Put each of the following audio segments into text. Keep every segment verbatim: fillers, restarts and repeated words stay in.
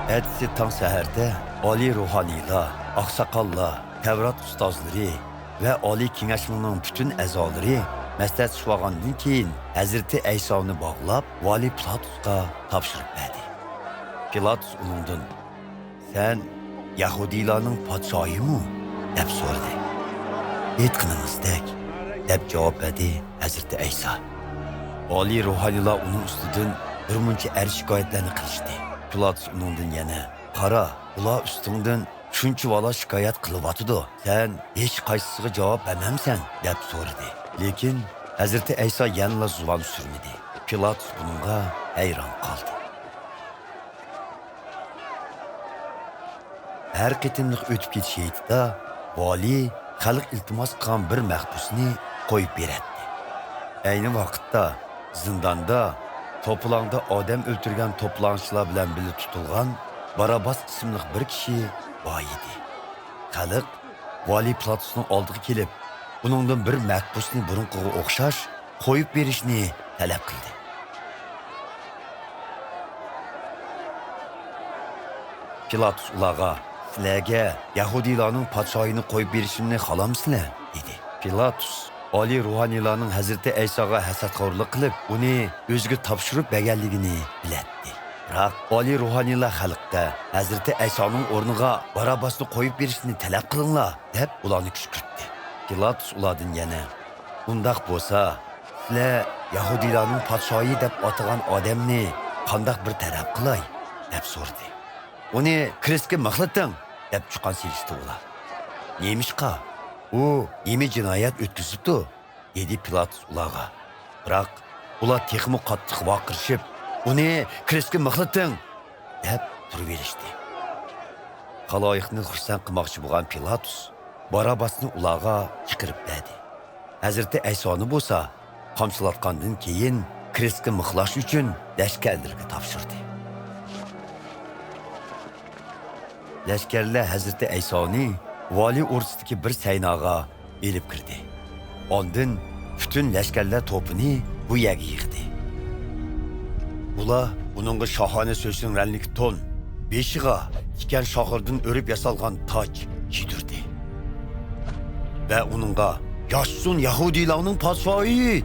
ئەتىسى تاڭ سەھەردە ئالىي روھانىيلار، ئاقساقاللار، تەۋرات ئۇستازلىرى ۋە ئالىي كېڭەشنىڭ پۈتۈن ئەزالىرى مەسلىھەتلىشىۋالغاندىن كېيىن، ھەزرىتى ئەيسانى باغلاپ، ۋالىي پىلاتۇسقا تاپشۇرۇپ بەردى. پىلاتۇس ئۇنىڭدىن، «سەن يەھۇدىيلارنىڭ پادىشاھىمۇ؟» دەپ سورىدى. «ئېيتقىنىڭىزدەك» دەپ جاۋاب بەردى ھەزرىتى ئەيسا. ئالىي روھانىيلار ئۇنىڭ ئۈستىدىن بىر مۇنچە ئەرز شىكايەتلەرنى قىلىشتى. پىلاتۇس ئۇنىڭدىن يەنە، «قارا، ئۇلار ئۈستۈڭدىن شۇنچىۋالا شىكايەت قىلىۋاتىدۇ، سەن ھېچقايسىسىغا جاۋاب بەرمەمسەن؟» دەپ سورىدى. لېكىن ھەزرىتى ئەيسا يەنىلا زۇۋان سۈرمىدى. پىلاتۇس بۇنىڭغا ھەيران قالدى. ھەر قېتىملىق ئۆتۈپ كېتىش ھېيتىدا ۋالىي خەلق ئىلتىماس قىلغان بىر مەھبۇسنى قويۇپ بېرەتتى. ئەينى ۋاقىتتا زىنداندا توپىلاڭدا ئادەم ئۆلتۈرگەن توپىلاڭچىلار بىلەن بىللە تۇتۇلغان باراباس ئىسىملىق بىر كىشى بار ئىدى. خەلق ۋالىي پىلاتۇسنىڭ ئالدىغا كېلىپ، ئۇنىڭدىن بىر مەھبۇسنى بۇرۇنقىغا ئوخشاش قويۇپ بېرىشنى تەلەپ قىلدى. پىلاتۇس ئۇلارغا، «سىلەرگە يەھۇدىيلارنىڭ پادىشاھىنى قويۇپ بېرىشىمنى خالامسىلەر؟» دېدى. پىلاتۇس ئالىي روھانىيلارنىڭ ھەزرىتى ئەيساغا ھەسەتخورلۇق قىلىپ، ئۇنى ئۆزىگە تاپشۇرۇپ بەرگەنلىكىنى بىلەتتى. بىراق ئالىي روھانىيلار خەلققە، «ھەزرىتى ئەيسانىڭ ئورنىغا باراباسنى قويۇپ بېرىشنى تەلەپ قىلىڭلار» دەپ، ئۇلارنى كۈشكۈرتتى. پىلاتۇس ئۇلاردىن يەنە، «ئۇنداق بولسا، سىلەر يەھۇدىيلارنىڭ پادىشاھى دەپ ئاتىغان ئادەمنى قانداق بىر تەرەپ قىلاي؟» دەپ سورىدى. «ئۇنى كرېستكە مىخلىتىڭ!» دەپ چۇقان سېلىشتى ئۇلار. «نېمىشقا؟ ئۇ نېمە جىنايەت ئۆتكۈزۈپتۇ؟» دېدى پىلاتۇس ئۇلارغا. بىراق ئۇلار تېخىمۇ قاتتىق ۋارقىرىشىپ، «ئۇنى كرېستكە مىخلىتىڭ!» دەپ تۇرۇۋېلىشتى. خالايىقنى خۇرسەن قىلماقچى بولغان پىلاتۇس باراباسنى ئۇلارغا چىقىرىپ بەردى. ھەزرىتى ئەيسانى بولسا قامچىلاتقاندىن كېيىن، كرېستكە مىخلاش ئۈچۈن لەشكەرلىرىگە تاپشۇردى. لەشكەرلەر ھەزرىتى ئەيسانى ۋالىي ئوردىسىدىكى بىر سەيناغا ئېلىپ كىردى. ئاندىن پۈتۈن لەشكەرلەر توپىنى بۇ يەرگە يىغدى. ئۇلار ئۇنىڭغا شاھانە سۆسۈن رەڭلىك تون، بېشىغا تىكەن شاخىرىدىن ئۆرۈپ ياسالغان تاج كىيدۈردى ۋە ئۇنىڭغا، «ياشىسۇن يەھۇدىيلارنىڭ پادىشاھى!»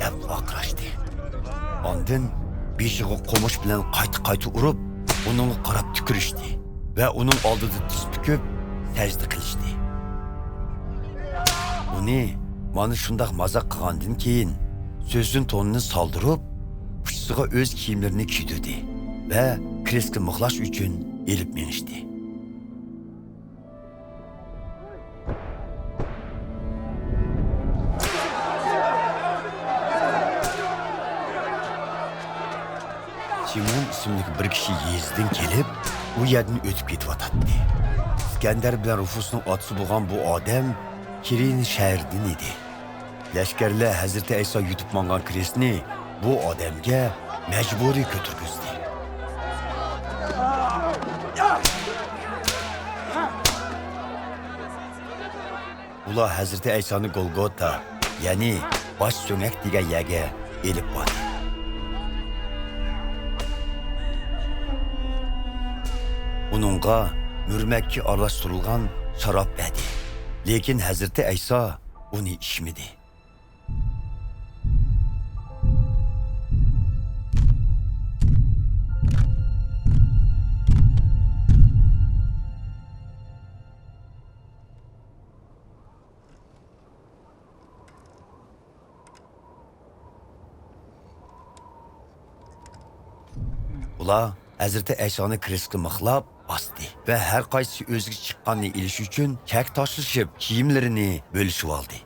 دەپ ۋارقىراشتى. ئاندىن بېشىغا قومۇچ بىلەن قايتا-قايتا ئۇرۇپ، ئۇنىڭغا قاراپ تۈكۈرۈشتى ۋە ئۇنىڭ ئالدىدا تىز پۈكۈپ سەجدە قىلىشتى. ئۇنى مانا شۇنداق مازاق قىلغاندىن كېيىن، سۆسۈن تونىنى سالدۇرۇپ، ئۇچىسىغا ئۆز كىيىملىرىنى كىيدۈردى ۋە كرېستكە مىخلاش ئۈچۈن ئېلىپ مېڭىشتى. سىمون ئىسىملىك بىر كىشى يېزىدىن كېلىپ، ئۇ يەردىن ئۆتۈپ كېتىۋاتاتتى. ئىسكەندەر بىلەن رۇفۇسنىڭ ئاتىسى بولغان بۇ ئادەم كىرېنە شەھىرىدىن ئىدى. لەشكەرلەر ھەزرىتى ئەيسا يۈدۈپ ماڭغان كرېستنى بۇ ئادەمگە مەجبۇرىي كۆتۈرگۈزدى. ئۇلار ھەزرىتى ئەيسانى گولگوتا، يەنى باش سۆڭەك دېگەن يەرگە ئېلىپ باردى. ئۇنىڭغا مۈرمەككە ئارىلاشتۇرۇلغان شاراب بەردى. لېكىن ھەزرىتى ئەيسا ئۇنى ئىچمىدى. ئۇلار ھەزرىتى ئەيسانى كرېستكە مىخلاپ ئاستى ۋە ھەر قايسىسى ئۆزىگە چىققاننى ئېلىش ئۈچۈن چەك تاشلىشىپ، كىيىملىرىنى بۆلۈشۈۋالدى.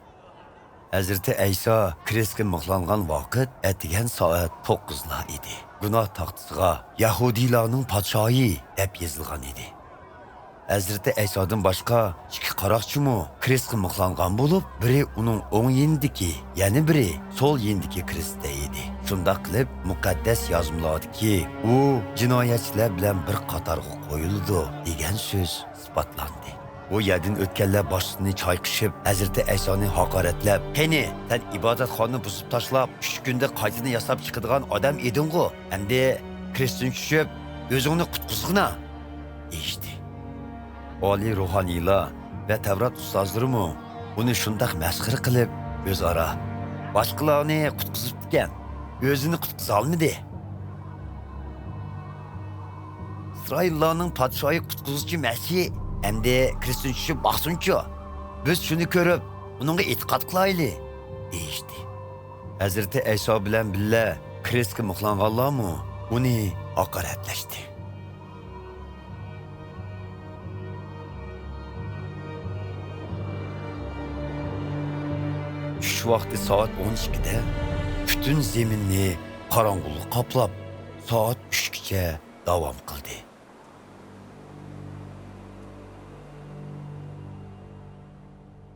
ھەزرىتى ئەيسا كرېستكە مىخلانغان ۋاقىت ئەتىگەن سائەت توققۇزلار ئىدى. گۇناھ تاختىسىغا «يەھۇدىيلارنىڭ پادىشاھى» دەپ يېزىلغان ئىدى. ھەزرىتى ئەيسادىن باشقا ئىككى قاراقچىمۇ كرېستقا مىخلانغان بولۇپ، بىرى ئۇنىڭ ئوڭ يېنىدىكى، يەنە بىرى سول يېنىدىكى كرېستتە ئىدى. شۇنداق قىلىپ، مۇقەددەس يازمىلاردىكى «ئۇ جىنايەتچىلەر بىلەن بىر قاتارغا قويۇلىدۇ» دېگەن سۆز ئىسپاتلاندى. ئۇ يەردىن ئۆتكەنلەر باشلىرىنى چايقىشىپ، ھەزرىتى ئەيسانى ھاقارەتلەپ، «قېنى، سەن ئىبادەتخانىنى بۇزۇپ تاشلاپ، ئۈچ كۈندە قايتىدىن ياساپ چىقىدىغان ئادەم ئىدىڭغۇ؟ ئەمدى كرېستتىن چۈشۈپ، ئۆزۈڭنى قۇتقۇزغىنا!» دېيىشتى. ئالىي روھانىيلار ۋە تەۋرات ئۇستازلىرىمۇ ئۇنى شۇنداق مەسخىرە قىلىپ، ئۆزئارا، «باشقىلارنى قۇتقۇزۇپتىكەن، ئۆزىنى قۇتقۇزالمىدى. ئىسرائىللارنىڭ پادىشاھى قۇتقۇزغۇچى مەسىھى ئەمدى كرېستتىن چۈشۈپ باقسۇنچۇ، بىز شۇنى كۆرۈپ، ئۇنىڭغا ئېتىقاد قىلايلى» دېيىشتى. ھەزرىتى ئەيسا بىلەن بىللە كرېستكە مۇخلانغانلارمۇ ئۇنى ھاقارەتلەشتى. چۈش ۋاقتى سائەت ئون ئىككىدە پۈتۈن زېمىننى قاراڭغۇلۇق قاپلاپ، سائەت ئۈچكىچە داۋام قىلدى.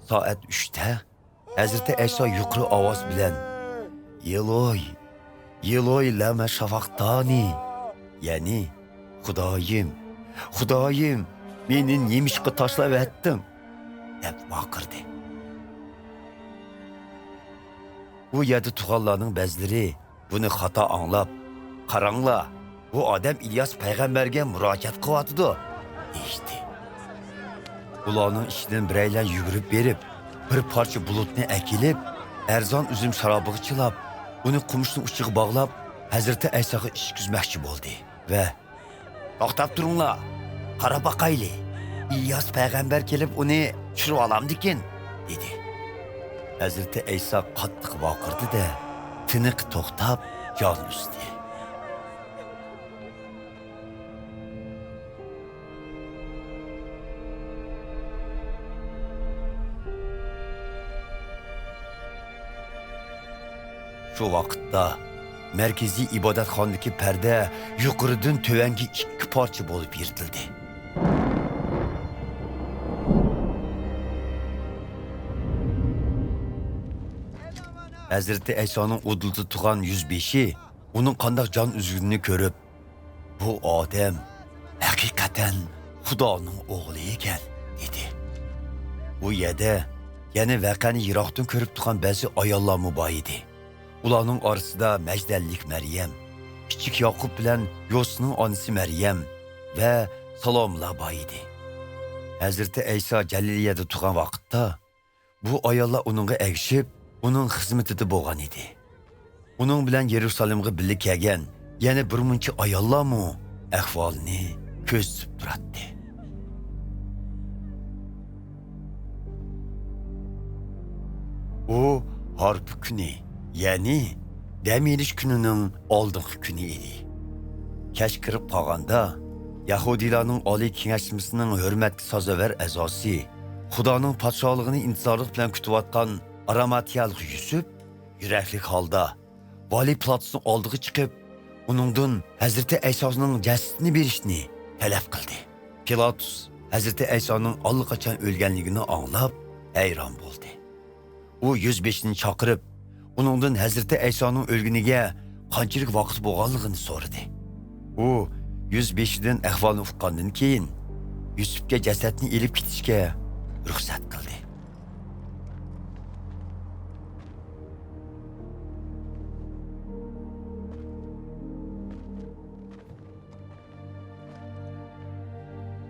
سائەت ئۈچتە ھەزرىتى ئەيسا يۇقىرى ئاۋاز بىلەن، «ئېلوي، ئېلوي، لەمە شاۋاقتانى؟» يەنى، «خۇدايىم، خۇدايىم، مېنى نېمىشقا تاشلاۋەتتىڭ؟» دەپ ۋارقىرىدى. ئۇ يەردە تۇرغانلارنىڭ بەزىلىرى بۇنى خاتا ئاڭلاپ، «قاراڭلار، بۇ ئادەم ئىلياس پەيغەمبەرگە مۇراجىئەت قىلىۋاتىدۇ» دېيىشتى. ئۇلارنىڭ ئىچىدىن بىرەيلەن يۈگۈرۈپ بېرىپ، بىر پارچە بۇلۇتنى ئەكېلىپ، ئەرزان ئۈزۈم شارابىغا چىلاپ، ئۇنى قومۇشنىڭ ئۇچىغا باغلاپ، ھەزرىتى ئەيساغا ئىچكۈزمەكچى بولدى ۋە، «توختاپ تۇرۇڭلار، قاراپ باقايلى، ئىلياس پەيغەمبەر كېلىپ ئۇنى چۈشۈرۈۋالامدىكىن؟» دېدى. ھەزرىتى ئەيسا قاتتىق ۋارقىرىدى-دە، تىنىقى توختاپ، جان ئۈزدى. شۇ ۋاقىتتا مەركىزىي ئىبادەتخانىدىكى پەردە يۇقىرىدىن تۆۋەنگە ئىككى پارچە بولۇپ يىرتىلدى. ھەزرىتى ئەيسانىڭ ئۇدۇلىدا تۇرغان يۈزبېشى ئۇنىڭ قانداق جان ئۈزگىنىنى كۆرۈپ، «بۇ ئادەم ھەقىقەتەن خۇدانىڭ ئوغلى ئىكەن» دېدى. بۇ يەردە يەنە ۋەقەنى يىراقتىن كۆرۈپ تۇرغان بەزى ئاياللارمۇ بار ئىدى. ئۇلارنىڭ ئارىسىدا مەجدەللىك مەريەم، كىچىك ياقۇپ بىلەن يوسىنىڭ ئانىسى مەريەم ۋە سالومىلار بار ئىدى. ھەزرىتى ئەيسا جەلىلىيەدە تۇرغان ۋاقىتتا، بۇ ئاياللار ئۇنىڭغا ئەگىشىپ، ئۇنىڭ خىزمىتىدە بولغان ئىدى. ئۇنىڭ بىلەن يېرۇسالېمغا بىللە كەلگەن يەنە بىر مۇنچە ئاياللارمۇ ئەھۋالنى كۆزىتىپ تۇراتتى. ئۇ ھارپا كۈنى، يەنى دەم ئېلىش كۈنىنىڭ ئالدىنقى كۈنى ئىدى. كەچ كىرىپ قالغاندا، يەھۇدىيلارنىڭ ئالىي كېڭەشمىسىنىڭ ھۆرمەتكە سازاۋەر ئەزاسى، خۇدانىڭ پادىشاھلىقىنى ئىنتىزارلىق بىلەن كۈتۈۋاتقان ئاراماتىيەلىك يۈسۈپ يۈرەكلىك ھالدا، ۋالىي پىلاتۇسنىڭ ئالدىغا چىقىپ، ئۇنىڭدىن ھەزرىتى ئەيسانىڭ جەسىتىنى بېرىشنى تەلەپ قىلدى. پىلاتۇس ھەزرىتى ئەيسانىڭ ئاللىقاچان ئۆلگەنلىكىنى ئاڭلاپ، ھەيران بولدى. ئۇ يۈزبېشىنى چاقىرىپ، ئۇنىڭدىن ھەزرىتى ئەيسانىڭ ئۆلگىنىگە قانچىلىك ۋاقىت بولغانلىقىنى سورىدى. ئۇ يۈزبېشىدىن ئەھۋالنى ئۇققاندىن كېيىن، يۈسۈپكە جەسەتنى ئېلىپ كېتىشكە رۇخسەت قىلدى.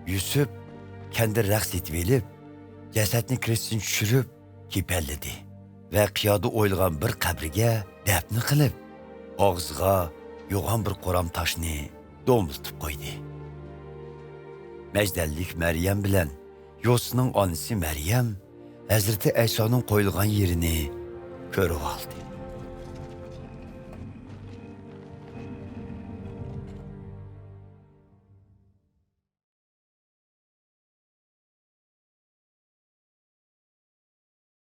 يۈسۈپ كەندىر رەخت سېتىۋېلىپ، جەسەتنى كرېستتىن چۈشۈرۈپ، كېپەنلىدى ۋە قىيادا ئويۇلغان بىر قەبرىگە دەپنە قىلىپ، ئاغزىغا يوغان بىر قورام تاشنى دومىلىتىپ قويدى. مەجدەللىك مەريەم بىلەن يوسىنىڭ ئانىسى مەريەم ھەزرىتى ئەيسانىڭ قويۇلغان يېرىنى كۆرۈۋالدى.